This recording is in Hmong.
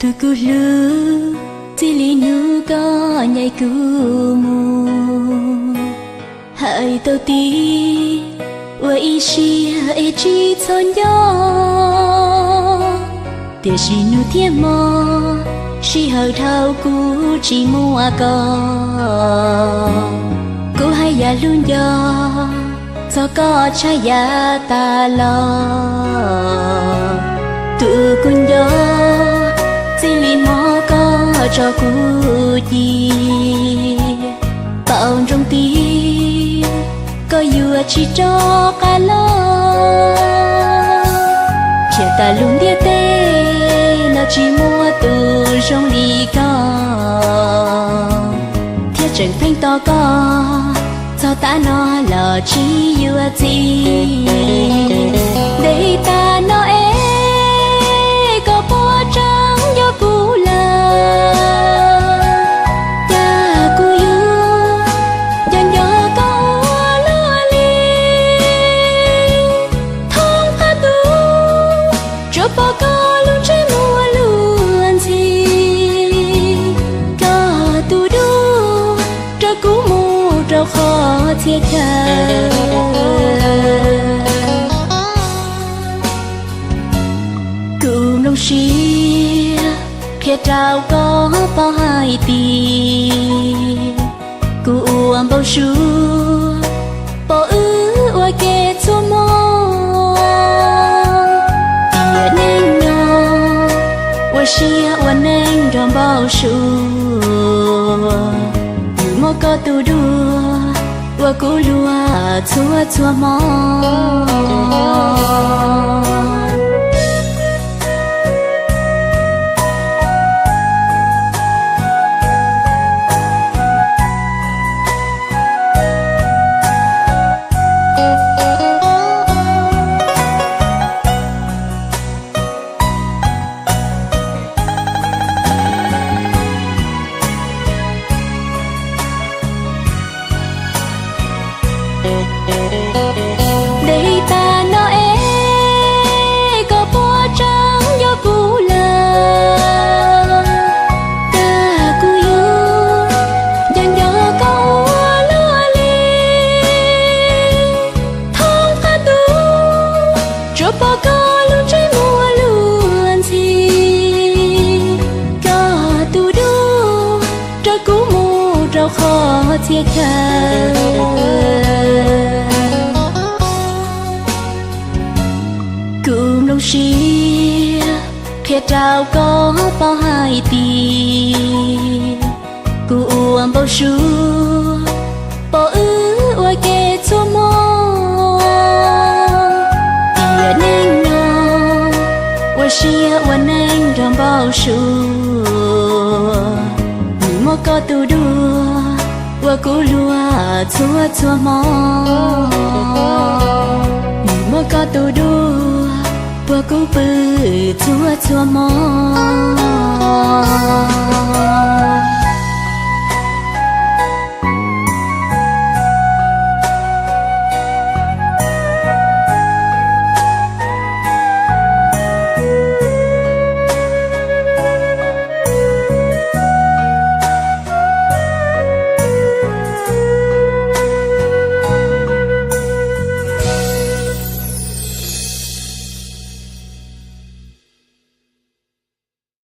Tus kuv hlub, txij li hnub koj ncaim kuv mus, hais tau tias ua ib siab es tsis txhob nco. Tiam sis hnub thiab hmo, sij hawm dhau kuv tsis muaj koj. Kuv haj yam hlub nco txog koj tshaj yav tas los. Tus kuv nco, txij li hmo koj tso kuv ci, paub ntsoov tias koj yuav tsis rov qab los. Nrhiav tas lub ntiaj teb los tsis muaj tus zoo li koj, thiab tseem pheej tos koj txog tav no los tsis yuav txim. Ntev tas no es koj puas tseem nco kuv lawm? Cas kuv yuav nco nco koj ua luaj li, thoob qab tus tsuas pom koj lub ntsej muag luag ntxhi. Koj tus dub raws kuv mus rau qhov txhia chaw. Kuv mloog siab qhia rau koj paub hais tias kuv ua npau suav pom wb ua ke txhua hmo. Tiam neej no ua siab ua neej nrog npau suav, nws muab koj tus dua ua kuv luag txhua txhua hmo. Ntev tas no es koj puas tseem nco kuv lawm? Cas kuv yuav nco nco koj ua luaj li, thoob qab tus tsuas pom koj lub ntsej muag luag ntxhi. Koj tus dub raws kuv mus rau qhov txhia chaw. Kuv mloog siab qhia rau koj paub hais tias kuv ua npau suav pom wb ua ke txhua hmo. Tiam neej no ua siab ua neej nrog npau suav, nws muab koj tus dua ua kuv luag txhua txhua hmo. Nws muab koj tus dua ua kuv pw txhua txhua hmo.